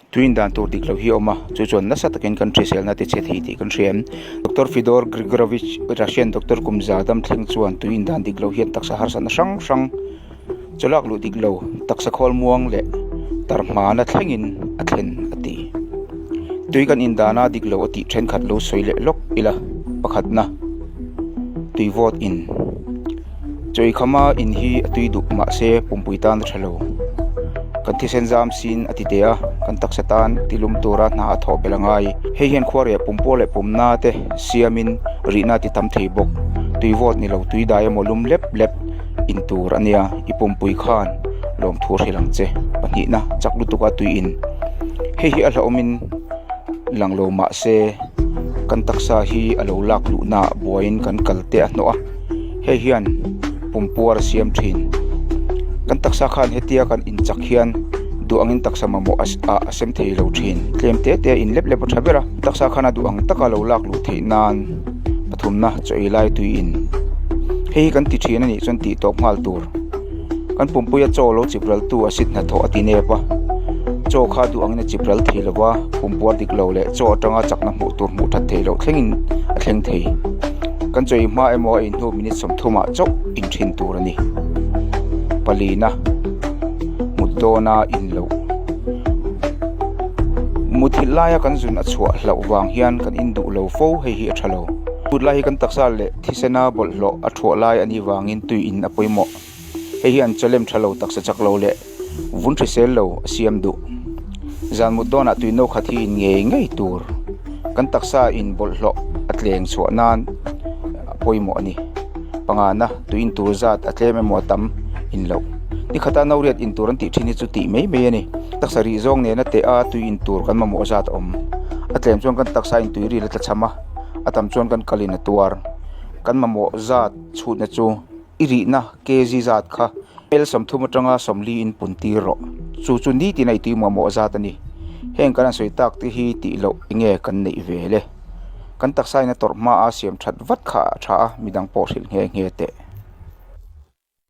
Tui indan tur dik lo hi a awm a, chu chuan nasa takin kan hriselna ti chhe thei tih kan hria em? Doctor Fedor Grigorovich, Russian doctor kum za dam thleng chuan tui indan dik lo hian taksa harsatna hrang hrang chaw lak luh dik lo, taksa khawl muang leh tarhmana thlengin a thlen a ti. Tui kan indana dik lo a tih thenkhat lo sawi leh lawk ila pakhatna tui vawt in. Chawikhama in hi a tui duh mahse pumpui tan a tha lo. Kan thisen zam sin a ti teh a, kan taksa tan tilum tura hna a thawh belh a ngai. Hei hian khuareh pumpuar leh pumna te siamin rihna a ti tam thei bawk. Tui vawt ni lo tui dai emaw lum lep lep in tur a nia, i pumpui khan lawmthu a hrilh ang che. Pahnihna chak lutuk a tui in. Hei hi a hlauhawmin lang lo mahse kan taksa hi a lo lak luhnaah buaiin kan kal te a hnawh a. Hei hian pumpuar a siam thin. Kan taksa khan hetia kan inchak hian duh angin taksa mamawh a a sem thei lo thin. Tlem te te a in lep lep a tha ber a, taksa khan a duh ang taka lo lak luh theih nan pathumna chaw ei lai tui in. Hei hi kan ti thin a nih chuan tih tawp nghal tur. Kan pumpuia chaw lo chip ral tu acid hnathawh a ti nep a, chaw kha duh angin a chip ral thei lo va, pumpuar dik lo leh chaw atanga chakna hmuh tur hmuh that theih loh thlengin a thleng thei. Kan chaw ei hma emaw a inhnu minute sawmthumah chauh inthin tur a ni. Palina mut dawna in loh. Muthilh laia kan zun a chhuah hlauh vang hian kan induh lo fo hei hi a tha lo. Mut lai hi kan taksa leh Thisena bawlhhlawh a thuah lai a nih vangin tui in a pawimawh. Hei hian chawlem tha lo, taksa chak lo leh vun hrisel lo a siam duh. Zan mut dawnah tui no khat hi in ngei ngei tur. Kan taksa in bawlhhlawh a tleng chhuah nan a pawimawh a ni. Pangana, tui in tur zat a tlem emaw a tam in loh. Ni khata no riat in tur an tih thin hi chu tih mai mai a ni. Taksa rih zawng nena teh a tui in tur kan mamawh zat a awm. A tlem chuan kan taksa in tui ril a tla cham a. A tam chuan kan kalin a tuar. Kan mamawh zat chhutna chu i rihna kg zat kha mel 30 atanga 40 in pun tir rawh. Chu chu nitin a i tui mamawh zat a ni. Heng kan han sawi tak te hi tih loh enge kan neih ve le. Kan taksa in a tawrh hma a siam that vat kha a tha a, midang pawh hrilh nghe nghe teh.